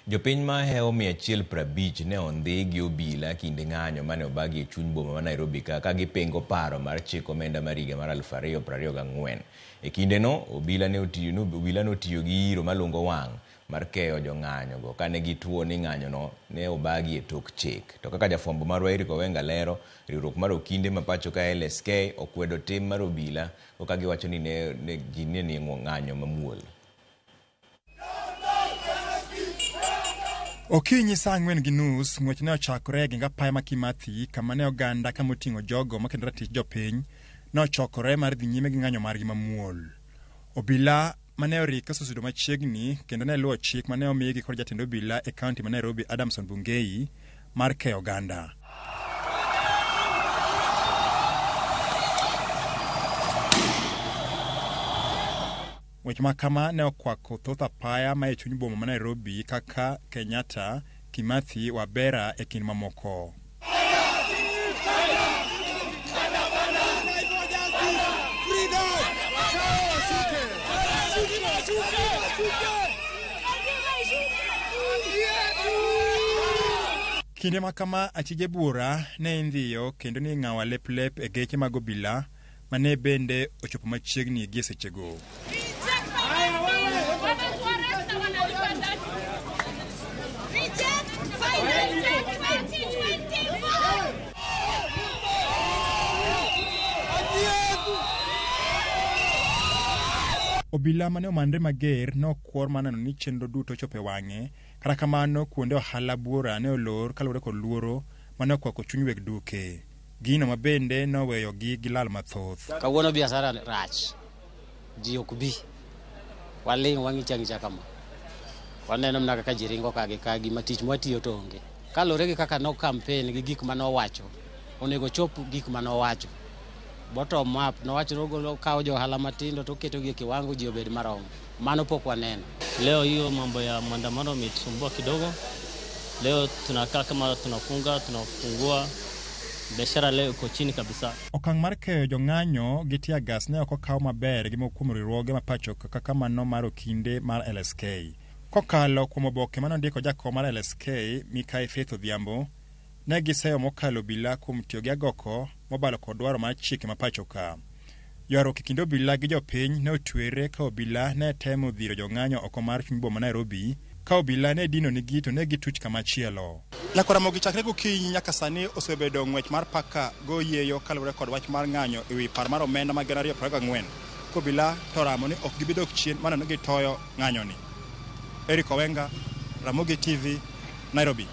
Jopiny mahewo 150 ne ondhi gi obila kinde ng'anyo mane obagi e chuny boma ma Nairobi ka gipingo paro mar chik omenda mar higa mar 2024. E kindeno, obila ne otiyo gi iro malungo wang' mar keyo jong'anyo go kane gituo ni ng'anyono ne obagi e tok chik. To kaka jafwambo marwa Eric Owenga lero, riwruok mar okinde ma pacho ka LSK okwedo tim mar obila go ka giwacho ni ne ji ne nie ng'anyo mamuol. Okinyi saa 4:30 ng'wech ne ochakore e geng apaya ma Kimathi kama ne oganda kama oting'o jogo makendo ratich jopiny ne ochokore mar dhi nyime gi ng'anyo margi mamuol. Obila mane orike osesudo machiegni kendo ne luwo chik mane omigi kod jatend obila e kaunti ma Nairobi Adamson Bungei mar keyo oganda. Weche ma kama ne okwako thoth apaya ma e chuny boma ma Nairobi kaka Kenyatta, Kimathi, Wabera e kind mamoko. Kinde ma kama achije buora ne indhiyo kendo ni ing'awo lep lep e geche mag obila mane bende ochopo machiegni gi sechego. Obila mane omanre mager ne okwor mar neno ni chenro duto ochopo e wang'e. Kata kamano, kuonde ohala buora ne olor kaluwore kod luoro mane okwako chuny weg duke. Gino ma bende noweyogi gi lal mathoth. Kawuono biashara rach, ji ok bi, waling' wang'icho ang'icha kama. Waneno mana kaka ji ringo ka gi ka, gima tich mwatiyo to onge. Kaluwore gi kaka no campaign gi gik mane owacho, onego ochop gik mane owacho. Bottom up, nowacho ni ogolo kawo jo ohala matindo to oketogi e kiwango ji obed marom. Mano pok waneno. Leo hiyo mambo ya maandamano imetusumbua kidogo. Leo tunakaa kama tunafunga, tunafungua. Biashara leo iko chini kabisa. Okang' mar keyo jong'anyo gi tear gas ne ok okaw maber gi moko kuom riwruoge ma pacho kaka mano mar okinde mar LSK. Kokalo kuom oboke mane ondiko jakom mar LSK Mikai Faith Odhiambo, ne giseyo mokalo obila kuom tiyo gi agoko mobalo kod dwaro mar chike ma pacho ka. Ywaruok e kind obila gi jopiny ne otwere ka obila ne temo dhiro jong'anyo oko mar chuny boma Nairobi, ka obila ne dino nigi to ne gituch kama chielo. Nyakor Ramogi chakre gokinyi nyaka sani osebedo ng'wech mar paka go yieyo kaluwore kod wach mar ng'anyo e wi par mar omenda mag 2024. Ka obila to oramo ni ok gibi dok chien maneno gitoyo ng'anyoni. Eric Owenga, Ramogi TV, Nairobi.